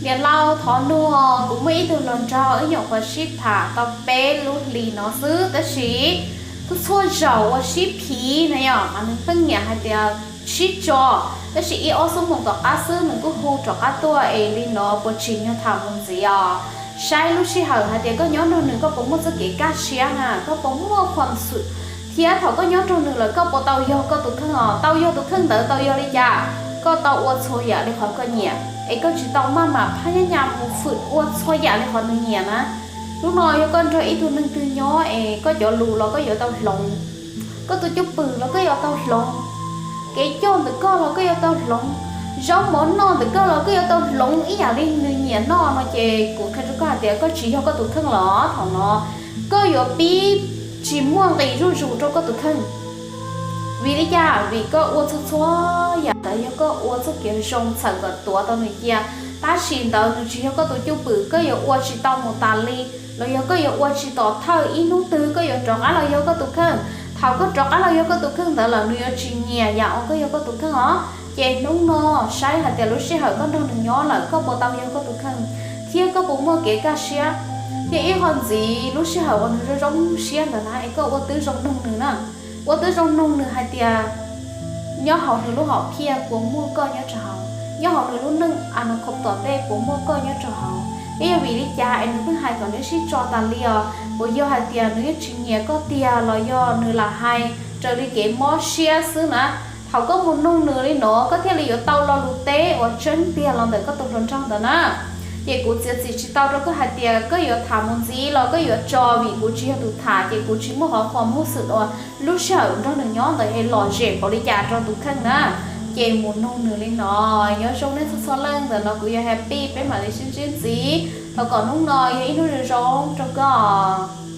Niam laus, thov nug, kuv muaj ib tug hluas nraug wb nyuam qhuav sib tham tau peb lub hlis no xwb, tab sis txhua zaus uas sib phiv na yom, mas nws pheej niam hais tias sib tso, tab sis ib ob xuab moos tom qab xwb nws kuj hu rov qab tuaj es li no puas tsim nyog tham mus ntxiv os? Saib lub sij hawm hais tias koj nyob nrog nws koj puas muaj txoj kev kaj siab na, koj puas muaj khuam xwm, thiab thaum koj nyob nrog nws lawm koj puas tau yog koj tus kheej os? Tau yog tus kheej ntawd tau yog li cas? Koj tau ua txhua yam li qhov koj nyiam es koj tsis tau maj mam phaj nyab nyas mus fwm ua txhua yam li qhov nws nyiam na. Hnub no yog koj nrog ib tug neeg twg nyob es koj cov lus los koj yuav tau hloov, koj tus cwj pwm los koj yuav tau hloov, kev coj ntawm koj los koj yuav tau hloov, zaub mov noj ntawm koj los koj yuav tau hloov ib yam li nws nyiam noj no ces kuv qhia rau koj hais tias koj tsis yog koj tus kheej los thaum no koj yuav pib tsis muaj nqis zuj zus rau koj tus kheej. Vim li cas? Vim koj ua txhua txhua yam ntawd yog koj ua txoj kev zoo txhawm kom tuav tau nws cia, tab sis ntawd nws tsis yog koj tus cwj pwm, koj yuav ua tsis tau mus tas li, los yog koj yuav ua tsis tom thawj ib hnub twg koj yuav rov qab los yog koj tus kheej. Thaum koj rov qab los yog koj tus kheej ntawd lawm nws yuav tsis nyiam yam uas koj yog koj tus kheej os. Ces hnub no saib hais tias lub sij hawm koj nrog nws nyob lawm koj puas tau yog koj tus kheej, thiab koj puas muaj kev kaj siab. Thiab ib qho ntxiv, lub sij hawm uas nws zoo zoo siab ntawd na es koj ua tib zoo noog nws na, ua tib zoo noog nws hais tias nyob hauv nws lub hom phiaj puas muaj koj nyob rau hauv, nyob hauv nws lub neej a no khom tom tej puas muaj koj nyob rau hauv. Ib yog vim li cas es nws pheej hais kom neb sib tso tas li os? Puas yog hais tias nws yeej tsis nyiam koj tiag los yog nws lam hais raws li kev mob siab xwb na? Thaum koj mus noog nws li no koj thiaj li yuav tau lo lus teb uas tseeb tiag los ntawm koj tus hluas nraug ntawd na. Ces kuv txiav txim tsis tau rau koj hais tias koj yuav tham mus ntxiv los koj yuav tso, vim kuv tsis yog tus tham ces kuv tsis muaj qhov khuam hub xwm uas lub sij hawm nrog nws nyob ntawd es lom zem npaum li cas rau tus kheej na. Ces mus noog nws li no. Nyob zoo nej txhua txhua leej, ntawm no kuv yog Happy, peb mam li sib ntsib ntxiv. Thov kom hnub no yog ib hnub zoo zoo rau koj.